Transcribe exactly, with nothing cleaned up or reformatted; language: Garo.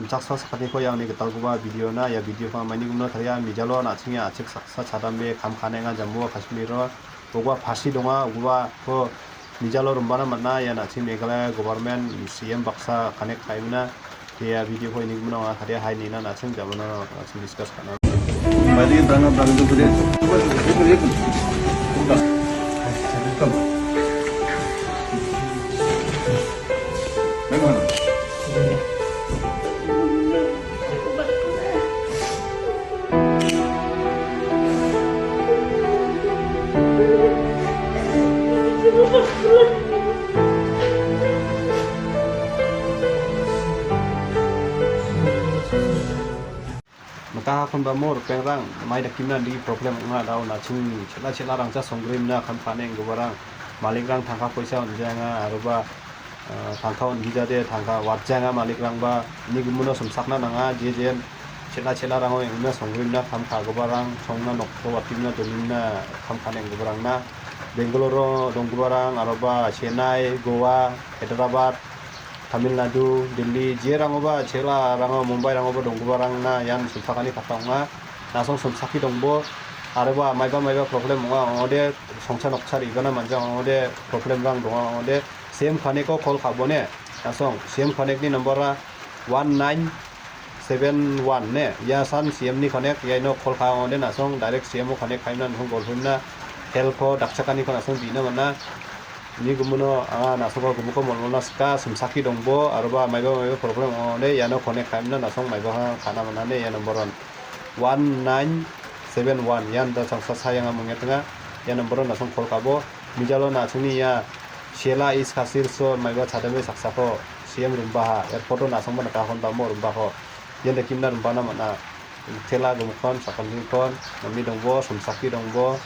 Saksa sakantiko ia angni gitalgipa video-na, ia video-ko maini gimino taria, mijalo na·chingni a·chik saksa chadambe kam ka·enga Jammu Kashmir-o. Uguba pasi donga, uguba ko mijalo rimbana man·a, ia na·ching Meghalaya government C M baksa connect ka·emina. Ia video-ko ini gimino anga taria, hai nina na·ching jamano na·ching discuss ka·na. Mita hakon ba mo ripengrang, mai dakimna di problem ong·a, dao na·ching chel·a chel·arangcha songgrimna kam ka·enga gubarang, malikrang tangka poisa on·jaenga, aroba, eh, tangka on·gijade, tangka watjaenga malikrangba, ni gimino simsakna nanga, je jen chel·a chel·arango eng·na songgrimna kam ka·giparang, songna nokko watimna donimna kam ka·enga gubarangna, Bangalore-o donggiparang, aroba Chennai, Goa, Hyderabad, Tamil Nadu, Delhi, jerangoba, chel·arango, Mumbai-rangoba donggiparangna ian simsakani katta ong·a. Na·song simsake dongbo, aroba maiba maiba problem ong·a, ong·ode songcha nokcha re·bana man·jang, ong·ode problemrang donga, ong·ode C M Connect-o call ka·bone. Na·song C M Connect-ni number-a one nine seven one ne, ia san C M-ni connect, iaino call ka·a ong·ode na·song direct C M-o connect ka·emna, na·song golpoimna, help-o dakchakaniko na·song bi·na man·a. Ni gimino anga na·songko gimikko molmolna sika, simsake dongbo, aroba maiba maiba problem ong·ode iano connect ka·emna, na·song maiba ka·na man·ane ia number-on. One nine seven one, ian da changsa sayanga mongetenga, ia number-on na·song call ka·bo. Mijalo na·chingni ia Shela East Khasi Hills-o maiba chadame saksako C M rimbaha, airport-o na·songba nika honbamo rimbako. Ian dakimna rimbana man·a. Tela gimikkon, sakantikon, name dongbo, simsake dongbo.